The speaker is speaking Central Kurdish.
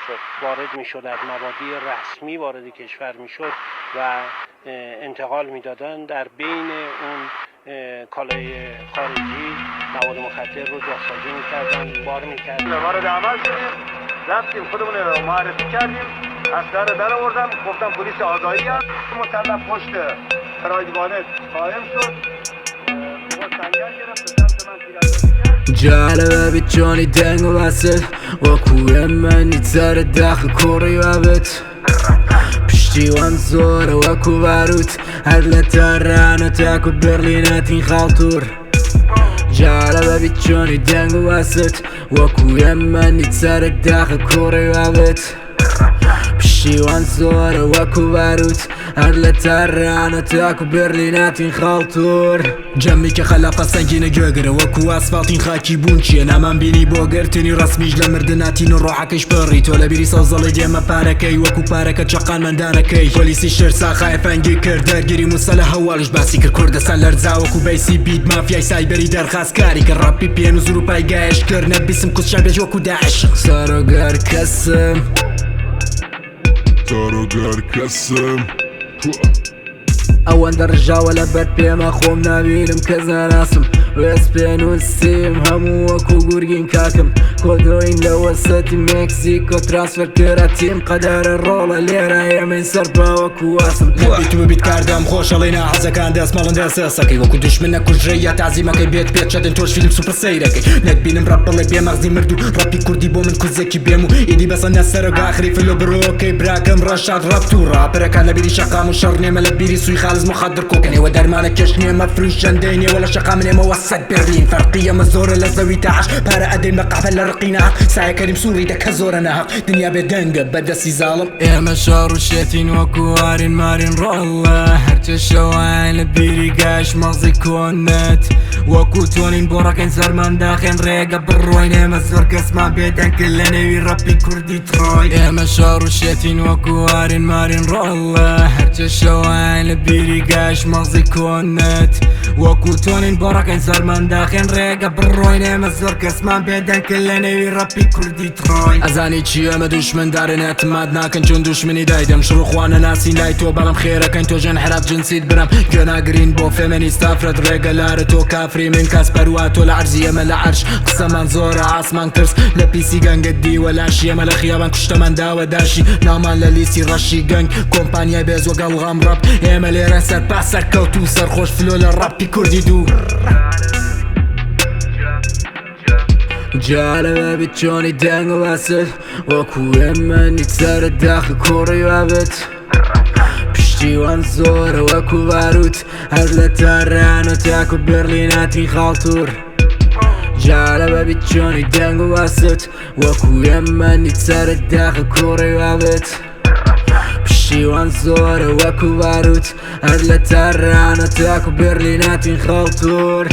میشد، وارد میشد، از مبادی رسمی وارد کشور میشد و انتقال میدادن، در بین اون کالای خارجی مواد مخدر رو جاسازی میکردن، بار میکردن. وارد عمل شدیم، رفتیم خودمون رو معرفی کردیم، اسلحه رو در آوردم، گفتم پلیس آگاهی هم مسلح پشت پراید وانت قائم شد، سنگر گرفت به سمت من تیراندازی کرد. جالبە بیت چۆنی دەنگ و باست وەکو ئێمە نیتارە داخ کوڕی وابێت، پشتیوان زۆرە وەکو باروت، هەر لە تارانە تاکو بەرلیناتین خاڵتور. جارە بیت چۆنی دەنگ و باست وەکو ئێمە نیتارە داخ کوڕی وابێت، پشتیوان زۆرە وەکو باروت، هەر لە تارانە تاکو بەرلیناتین خاڵتور. جەمیکە خەلافە سەنگینە گوێگرە وەکو ئاسفاڵتین خاکی بوون چییە، نامان بینی بۆ گرتنی ڕەسمیش لە مردناتین و ڕۆحەکەش پڕی تۆ لە بیری سەوزەڵی دێمە پارەکەی وەکو پارەکە چەقانمەندانەکەی. پۆلیسی شر ساخای فەنگی کرد دەرگیری موسەلە هەواڵیش باسی کرد، کوردستان لەرزا وەکو بەیسی بیت مافیای سایبەری دەرخاستکاری کرد، ڕەپی پێن و زروپای گایش کرد، نەبیسم کوشا بێژ وەکو داعش. سەرۆگەر کەسم سەرۆگەر کەسم ئەوەندە ڕژاوە لەبەر پێمە خۆم نابینم کەس ناناسم، وێز پێنووسیم هەموو وەکو گورگین کاکم، کۆدۆین لە وەسەتی مەکسیکۆ ترانسفەر کرا تیم قەدەرە ڕۆڵە لێرە ئێمەی سەرپا وەکو واسم. نەبیت و ببیت کاردەم خۆشەڵی ناحەزەکان دەستمەڵن دەستەسەکەی وەکو دوشمن نەکوژرێ یا تازیمەکەی بێت پێچەدن تۆش فیلم سوپر سەیرەکەی، نەتبینم ڕەپ بڵێ بێمەغزی مرد و ڕەپی کوردی بۆ من کوزێکی بێم و ئیدی بەسە نەسەرۆک ئاخری فلۆ برۆکەی براکەم ڕەشاد ڕەپت و ڕاپەرەکان لە بیری شەقام و شەڕ نێمە لە بیری سوی خالص مخدر کۆکەن ئێوە دەرمانە کێش نێمە فروشەندەی نێوە لە شەقام نێمە وەسەت بەرلین فەرقی ئەمە زۆرە لە زەوی تاعش پارە ئەدەین بە قەحبە لە ڕقی ناحەق سایە کەریم سوڕی دەکە زۆرە ناحەق دنیا بێدەنگە بەدەستی زاڵم. ئێمە شەڕ و شێتین وەکو وارین مارین ڕۆڵە، هەرچە شەوان لە بیری گاش مەغزی کۆنت وەکو تۆنین بۆ ڕەکەین سەرمان داخێن ڕێگە بڕۆین، ئێمە زۆر کەسمان بێدەنگ کرد لە نێوی ڕەپی کوردی ترۆی. ئێمە شەڕ و شێتین وەکو وارین مارین ڕۆڵە، هەرچە شەوان لە بیری گاش مەغزی کۆنت وەکو تۆنین بۆ ڕەکەین سەرمان داخێن ڕێگە بڕۆین، ئێمە زۆر کەسمان بێدەنگ کرد لە نێوی ڕەپی کوردی ترۆی. ئەزانی چی ئەمە دوشمندارن اعتماد ناکەن چون دوشمنی دایدەم شڕ و خوانە ناسین لای تۆ بەڵام خێرەکەن تۆ ژەن حراب جنسیت برام گوێناگرین بۆ فێمەنیست ئافرەت ڕێگە لارە تۆ کافری من کاس پەروا تۆ لە عەرزی ئێمە لە عەرش قسەمان زۆرە ئاسمان ترس لە پیسی گەنگت دیوە لاشی ئێمە لە خیابان کوشتەمان داوە داشی نامان لە لیستی ڕەشی گەنگ کۆمپانیای بێز وەگەڵ غەم ڕەپ ئێمە لێرە سەرپا سەرکەوت و سەرخۆش فلۆ لە ڕەپی کوردی دوو. جارە بیت چۆنی دەنگ و باست وەکو ئێمە نیتارە داخ کوڕی وابێت، پشتیوان زۆرە وەکو باروت، هەر لە تارانە تاکو بەرلیناتین خاڵتور. جارە بیت چۆنی دەنگ و باست وەکو ئێمە نیتارە داخ کوڕی وابێت، پشتیوان زۆرە وەکو باروت، هەر لە تارانە تاکو بەرلیناتین خاڵتور.